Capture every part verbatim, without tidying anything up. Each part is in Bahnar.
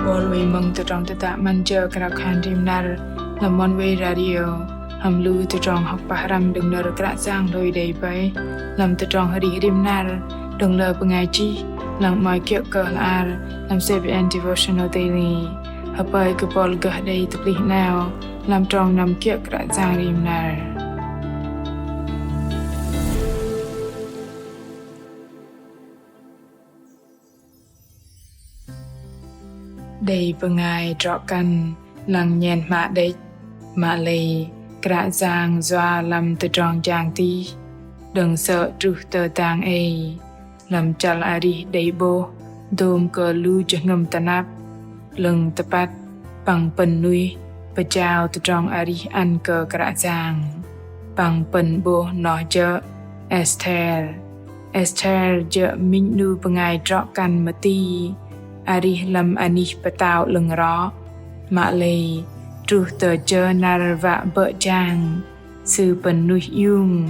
Bol wei mơ̆ng tơdrong tơdă 'Măn jơ krao khan rim năr lăm Oneway Radio hăm lu tơdrong hŏk pơhrăm đơ̆ng nơ̆r Kră Yang hlôi đei bơih lăm tơdrong arih rim năr đơ̆ng lơ bơngai chih lăng 'mơ̆i kiơ̆ kơ hla ar lăm CBN Devotional Daily. Hơpơi kơ bol gơh đei tơplih 'nao lăm trong năm kiơ̆ Kră Yang rim năr. Đei bơngai drŏ kăn lăng nhen hmă đĕch, mă lei Kră Yang yua lăm tơdrong jang tih đơ̆ng sơ̆ truh tơ dang ei. Lăm chăl arih đei 'bôh dôm kơ lu jơhngơ̆m tơnap, 'lơ̆ng tơpăt păng pơ̆n nuih pơjao tơdrong arih ăn kơ Kră Yang. Păng pơ̆n 'bôh noh jơ̆ Esther. Esther jơ̆ minh 'nu bơngai drŏ kăn mơti arih lăm anih pơtao 'lơ̆ng rŏ. Mă lei truh tơ jơ năr wă bơ̆ jang, sư pơ̆n nuih iung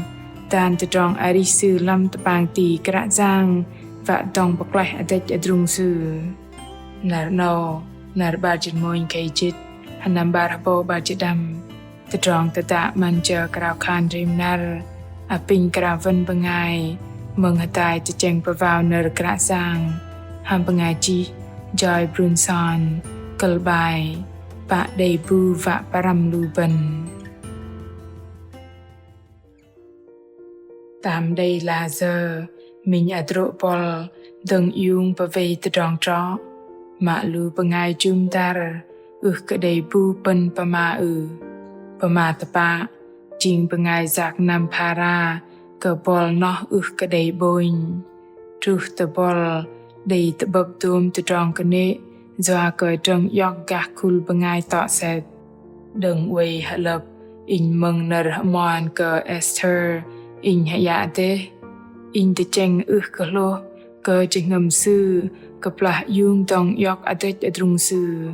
dan tơdrong arih sư lăm tơpang ti Kră Yang wă dŏng pơklaih adrĕch adrung sư. Năr 'nâu, năr 'bar jĭt mônh khei jĭt, hơnăm 'bar hơbâu 'bar jĭt đăm. Tơdrong tơdă 'Măn jơ krao khan rim năr apinh krao wơ̆n bơngai mơ̆ng hơdai tơchĕng pơwao nơ̆r Kră Yang hăm bơngai chih Joy Brunson, kơ̆l 'bai Pă đei bu wă pơrăm lu bơ̆n. Tam đei lah sơ̆ minh hơdrô̆ bol dơ̆ng iung pơwei tơdrong trŏ, mă lu bơngai jŭm dăr ưh kơ đei bu pơ̆n pơma ưh. Pơma tơpă, jing bơngai yak năm phara kơ bol noh ưh kơ đei 'bônh. Truh tơ bol đei tơ'bơ̆p dôm tơdrong kơnê̆ yua kơ drơ̆ng iŏk gah khul bơngai tŏ sĕt. Đơ̆ng oei hơlơ̆p inh mơ̆ng nơ̆r hơmon kơ Esther, inh hơyă dêh. Inh tơchĕng ưh kơ hlôh kơ jơhngơ̆m sư kơplah iung dŏng iŏk adrĕch adrung sư.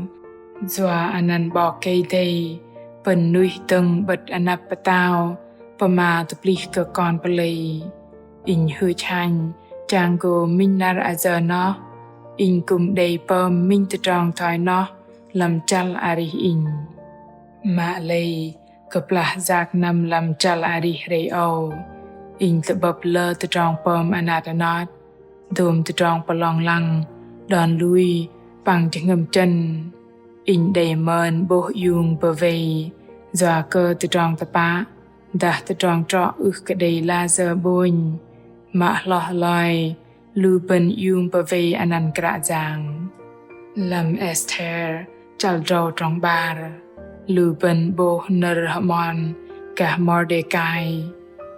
Yua anăn 'Bok Kei-Dei pơ̆n nuih dơ̆ng 'bơ̆t anăp pơtao pơma tơplih kơ kon pơlei. Inh hưch hanh chang gô minh năr ayơ noh inh kư̆m đei pơm minh tơdrong thoi noh lăm chăl arih inh. Mă lei kơplah yak năm lăm chăl arih hrei âu, inh tơ'bơ̆p lơ tơdrong pơm anat anot, dôm tơdrong pơlong lăng, đon lui păng jơhngơ̆m chơ̆n. Inh đei mơn 'bôh iung pơwei yua kơ tơdrong tơpă dah tơdrong trŏ ưh kơ đei lah sơ̆ 'bônh, mă hloh loi lu bơ̆n iung pơwei anăn Kră Yang. Lăm Esther chăl drâu trong 'bar, lu bơ̆n 'bôh nơ̆r hơmon gah Mordekai,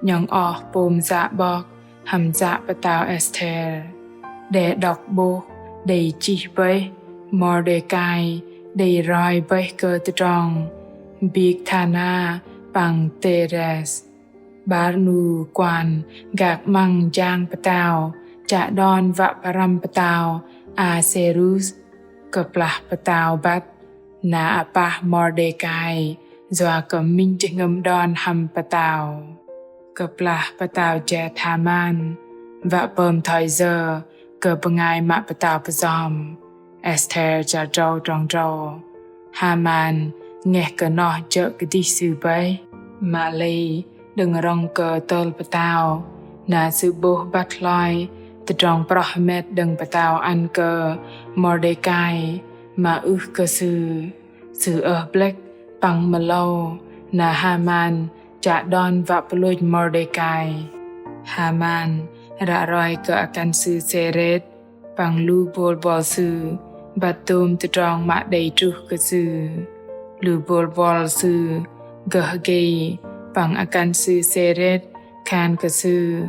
'nhŏng oh pôm yă 'bok hăm yă pơtao Esther. Đe đŏk 'bôh đei chih bơih Mordekai đei roi bơih kơ tơdrong Bigthana păng Teres, 'bar 'nu kuan gak 'măng jang pơtao chă đon wă pơrăm pơtao Aserus. Kơplah pơtao băt, na apah Mordekai yua kơ minh jơhngơ̆m đon hăm pơtao. Kơplah pơtao jet Haman wă pơm thoi yơ kơ bơngai mă pơtao pơjom. Esther chăl drâu trong drâu. Haman ngeh kơ noh jơ̆ kơdih sư bơih. Mă lei đơ̆ng rŏng kơ tơl pơtao, na sư 'bôh băt hloi tơdrong proh hơmet đơ̆ng pơtao ăn kơ Mordekai mă ưh kơ sư. Sư ơh blĕk păng mơlâu, na Haman chă đon wă pơlôch Mordekai. Haman ră roi kơ akăn sư Seret păng lu bôl buăl sư băt dôm tơdrong mă đei truh kơ sư. Lu bôl buăl sư gơh gei păng akăn sư Seret khan kơ sư: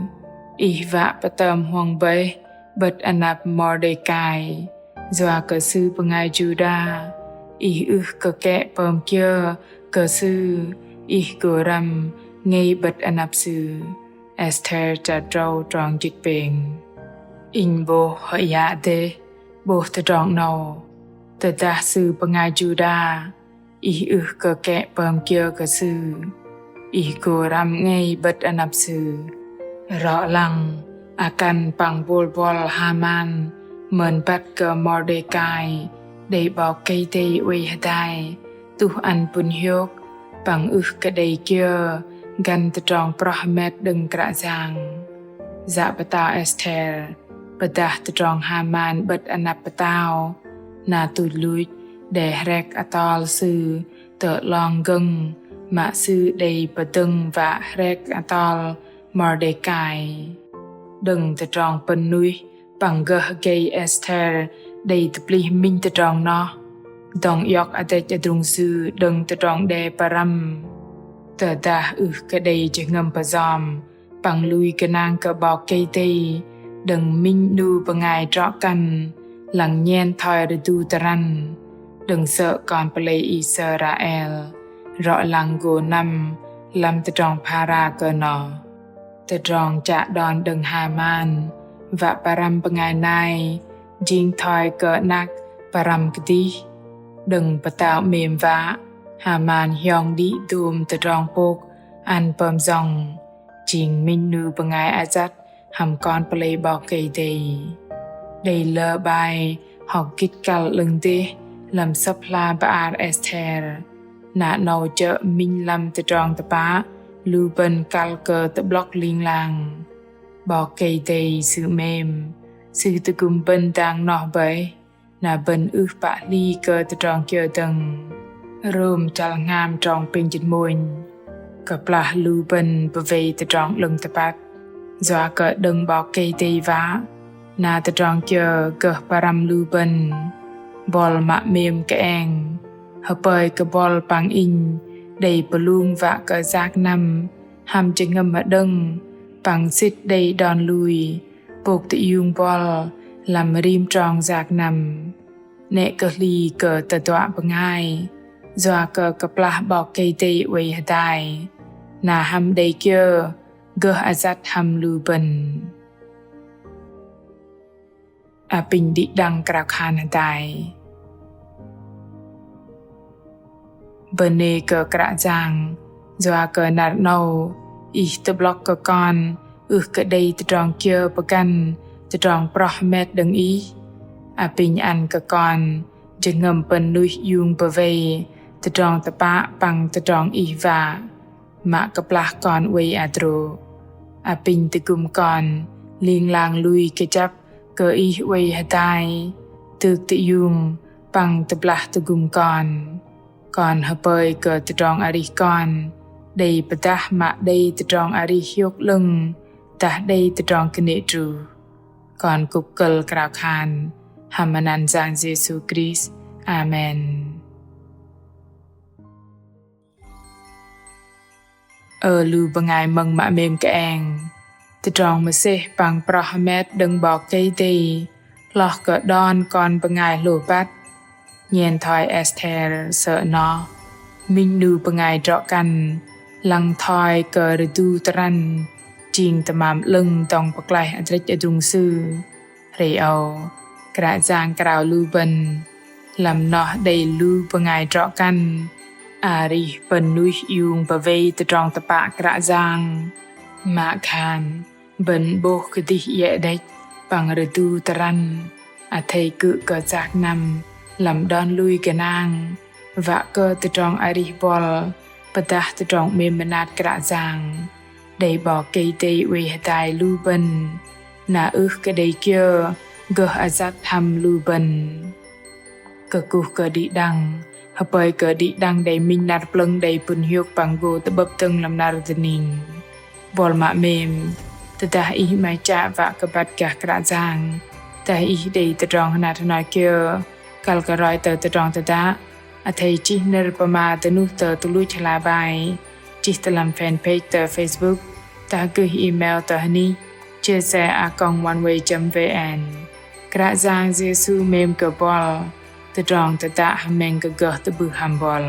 Ih wă pơtơm huŏng bơih 'bơ̆t anăp Mordekai, yua kơ sư bơngai Juđa. Ih ưh kơ kĕ pơm kiơ kơ sư, ih gô răm ngei 'bơ̆t anăp sư. Esther chăl drâu trong jĭt pêng. Inh 'bôh hơyă dêh 'bôh tơdrong 'nâu. Tơdah sư bơngai Juđa, ih ưh kơ kĕ pơm kiơ kơ sư, ih gô răm ngei 'bơ̆t anăp sư. Rŏ lăng akăn păng bôl buăl Haman mơn băt kơ Mordekai Đei 'Bok Kei-Dei oei hơdai tuh ăn pŭn hiôk păng ưh kơ đei kiơ găn tơdrong proh hơmet đơ̆ng Kră Yang. Yă pơtao Esther pơdah tơdrong Haman 'bơ̆t anăp pơtao, na tuch luch đe hrek atol sư tơ 'long gơ̆ng, mă sư đei pơdơ̆ng wă hrek atol Mordêkai. Đơ̆ng tơdrong pơ̆n nuih păng gơh gei Esther đei tơplih minh tơdrong noh, dŏng iŏk adrĕch adrung sư đơ̆ng tơdrong đe pơrăm. Tơdah ưh kơ đei jơhngơ̆m pơjom păng lui gơnang kơ 'Bok Kei-Dei đơ̆ng minh 'nu bơngai drŏ kăn lăng nhen thoi rơdu tơrăn, đơ̆ng sơ̆ kon pơlei Israel rŏ lăng gô năm lăm tơdrong phara kơ noh. Tơdrong chă đon đơ̆ng Haman wă pơrăm bơngai nai jing thoi kơ 'năk pơrăm kơdih. Đơ̆ng pơtao 'mêm wă, Haman hiong đĭ dôm tơdrong pôk ăn pơm jŏng, jing minh 'nu bơngai ayăt hăm kon pơlei 'Bok Kei-Dei. Đei lơ 'bai hŏk gĭt kăl 'lơ̆ng dêh lăm Sơ̆p hla bơar Esther, na 'nâu chơ̆ minh lăm tơdrong tơpă lu bơ̆n kăl kơ tơ'blŏk ling lang. 'Bok Kei-Dei Sư 'mêm, Sư tơgŭm bơ̆n dang noh bơih, na bơ̆n ưh pă hli kơ tơdrong kiơ dơ̆ng. Rôm chăl hngam trong pêng jĭt mônh. Kơplah lu bơ̆n pơwei tơdrong 'lơ̆ng tơpăt, yua kơ đơ̆ng 'Bok Kei-Dei wă, na tơdrong kiơ gơh pơrăm lu bơ̆n. Buăl mă 'mêm kơeng, hơpơi kơ buăl păng inh đei pơlung wă kơ yak năm hăm jơhngơ̆m hơđơ̆ng păng sĭt đei đon lui pôk tơiung buăl lăm rim trong yak năm. 'Nĕ kơ hli kơ tơduă bơngai, yua kơ kơplah 'Bok Kei-Dei oei hơdai, na hăm đei kiơ gơh ayăt hăm lu bơ̆n. Apinh đĭ đăng krao khan hơdai. Bơnê kơ Kră Yang, yua kơ năr 'nâu Ih tơ'blŏk kơ kon ưh kơ đei tơdrong kiơ pơgăn tơdrong proh hơmet đơ̆ng Ih. Apinh ăn kơ kon jơhngơ̆m pơ̆n nuih iung pơwei tơdrong tơpă păng tơdrong Ih wă, mă kơplah kon oei hơdrô̆. Apinh tơgŭm kon ling lang lui kơjăp kơ Ih oei hơdai, tŭk tơiung păng tơblah tơgŭm kon. Kon hơpơi kơ tơdrong arih kon đei pơdah mă đei tơdrong arih hiôk 'lơ̆ng dah đei tơdrong kơnê̆ truh. Kon kŭp kơ̆l krao khan hăm anăn Yang Yêsu Krist. Amen. Ơ lu bơngai mơ̆ng mă 'mêm kơeng, tơdrong mơsêh păng proh hơmet đơ̆ng 'Bok Kei-Dei hloh kơ đon kon bơngai hlôh băt. Nhen thoi Esther sơ̆ noh, minh 'nu bơngai drŏ kăn lăng thoi kơ rơdu tơrăn, jing tơmam 'lơ̆ng dŏng pơklaih adrĕch adrung sư. Hrei âu, Kră Yang krao lu bơ̆n, lăm noh đei lu bơngai drŏ kăn arih pơ̆n nuih iung pơwei tơdrong tơpă Kră Yang. Mă khan bơ̆n 'bôh kơdih iĕ đĕch păng rơdu tơrăn, athei kư̆ kơ yak năm lăm đon lui gơnang, wă kơ tơdrong arih buăl pơdah tơdrong 'mêm mơnat Kră Yang. Đei 'Bok Kei-Dei oei hơdai lu bơ̆n, na ưh kơ đei kiơ gơh ayăt hăm lu bơ̆n. Kơkuh kơ đĭ đăng, hơpơi kơ đĭ đăng đei minh năr plơ̆ng đei pŭn hiôk păng gô tơ'bơ̆p dơ̆ng lăm năr dơning. Buăl mă 'mêm, tơdah ih 'maih chă wă kơ băt gah Kră Yang, dah ih đei tơdrong hơnat hơnoi kiơ kăl kơ roi tơ tơdrong tơdă, athei chih nơ̆r pơma dơnuh tơ tơluch hla bai, chih tơ lăm fanpage tơ Facebook, dah gơih email tơ hơnih chia sẻ a còng oneway chấm vn. Kră Yang Yêsu 'mêm kơ buăl, tơdrong tơdă hơmĕng kơ gơh tơ'bưh hăm buăl.